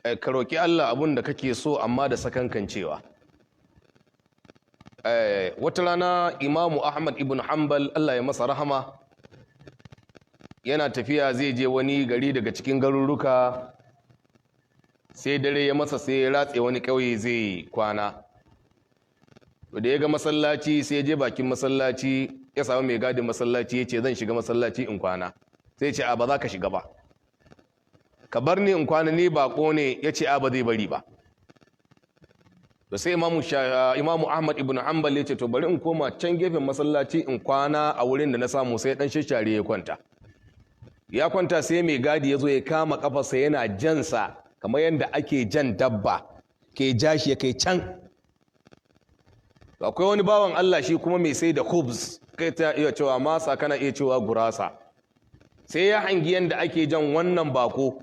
Ka roƙi Allah abun da kake so amma da sakankancewa. Wata rana Imamu Ahmad ibn Hanbal, Allah ya masa rahama, yana tafiya zai je wani gari daga cikin garuruka, sai dare ya masa, sai ya ratse wani ƙauye zai kwana. Da ya ga masallaci, sai ya je bakin masallaci, ya samu mai gadin masallaci, ya ce, "Zan shiga masallaci in kwana." Sai ce, "A, ba za ka shiga ba, ka bar ni in kwana, ni bako ne." Ya ce a ba zai bari ba. Da sai Imamu Ahmad ibn Hanbal ya ce, "To, bari in koma can gefen masallaci in kwana a wurin da na samu." Sai dan shashare ya kwanta. Ya kwanta, sai mai gadi ya zo ya kama kafarsa yana jansa kamar yadda ake jan dabba, ke ja shi ya kai can. Akwai wani bawan Allah, shi kuma mai sai da khubz, kai ta iya cewa masa, kana iya cewa gurasa. Sai ya hangi yadda ake jan wannan bako,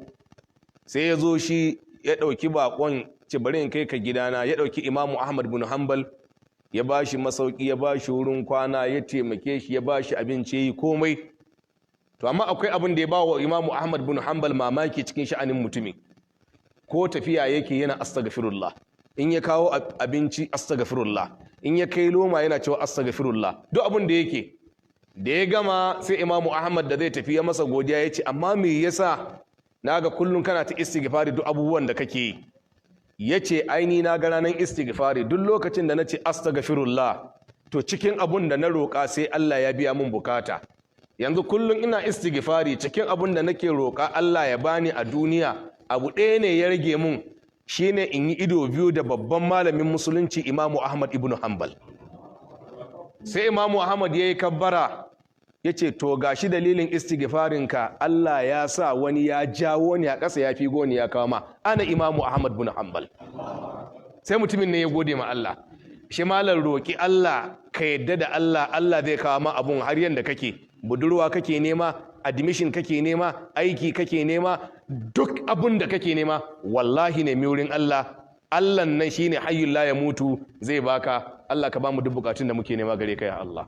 sai ya zo shi ya ɗauki bakon, ce, "Bari in kai ka gidana." Ya ɗauki Imamu Ahmad bin Hanbal, ya ba shi masauki, ya ba shi wurin kwana, ya taimake shi, ya ba shi abinci, ya yi komai. To, amma akwai abin da ya ba wa Imamu Ahmad bin Hanbal mamaki cikin sha'anin mutumin. Ko tafiya yake, yana astaghfirullah. In ya kawo abinci, astaghfirullah. In ya kai loma, yana cewa astaghfirullah. Duk abin da yake. Da ya gama, sai Imamu Ahmad da zai tafi ya masa godiya, ya ce, "Amma me yasa naga kullum kana ta istighfari duk abubuwan da kake yi?" Yace, "Aini na ga ranar istighfari, duk lokacin da nace astaghfirullah, to cikin abun da na roƙa sai Allah ya biya mun bukata. Yanzu kullum ina istighfari, cikin abun da nake roƙa Allah ya bani a duniya, abu ɗaya ne ya rage mun, shine in yi ido biyu da babban malamin musulunci, Imamu Ahmad ibn Hanbal." Sai Imamu Ahmad ya yi kabbara, ya ce, "To, gashi dalilin istighfarinka, Allah ya sa wani ya jawo ni a ƙasa, ya fi goni ya kawo ma ana Imamu Ahmad bin Hanbal." Sai mutumin ne ya gode ma Allah. Shi malam, roƙi Allah, ka yadda da Allah, Allah zai kawo ma abun har yanda kake. Budurwa kake nema, admission kake nema, aiki kake nema, duk abun da kake nema, wallahi ne wurin Allah. Allah nan shine hayyul la mutu, zai baka. Allah ka bamu duk bukatun da muke nema gare ka, ya Allah.